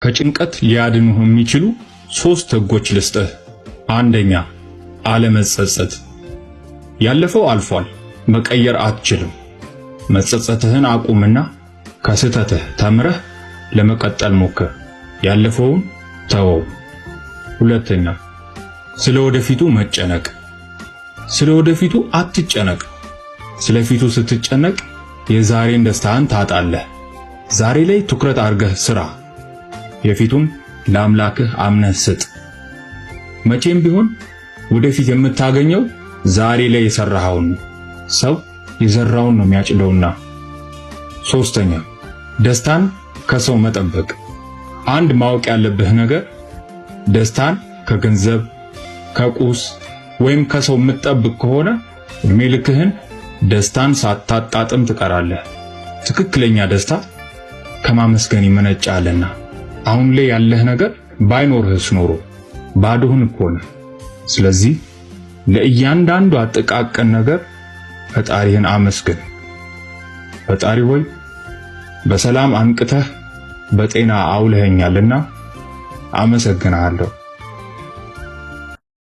ከጭንቀት ሊያድኑህ የሚችሉ ሶስት ህጎች ልስጥህ። አንደኛ፣ አለመጸጸት። ያለፈው አልፏል፣ መቀየር አትችልም። መጸጸትህን አቁምና ከስህተትህ ተምረህ ለመቀጠል ሞክር። ያለፈውን ተወው። ሁለተኛ፣ ስለ ወደፊቱ መጨነቅ። ስለ ወደፊቱ አትጨነቅ። ስለፊቱ ስትጨነቅ የዛሬን ደስታህን ታጣለህ። ዛሬ ላይ ትኩረት አድርገህ ስራ። የፊቱን ለአምላክህ አምነህ ስጥ። መቼም ቢሆን ወደፊት የምታገኘው ዛሬ ላይ የሰራኸውን ነው። ሰው የዘራውን ነው የሚያጭደውና። ሶስተኛ፣ ደስታን ከሰው መጠበቅ። አንድ ማወቅ ያለብህ ነገር ደስታን ከገንዘብ፣ ከቁስ ወይም ከሰው የምትጠብቅ ከሆነ እድሜ ልክህን ደስታን ሳታጣጥም ትቀራለህ። ትክክለኛ ደስታ ከማመስገን ይመነጫልና። አሁን ላይ ያለህ ነገር ባይኖርህስ ኖሮ ባዶህን እኮ ነህ። ስለዚህ ለእያንዳንዱ ጥቃቅን ነገር ፈጣሪህን አመስግን። ፈጣሪ ሆይ፣ በሰላም አንቅተህ በጤና አውለኸኛልና አመሰግንሃለሁ።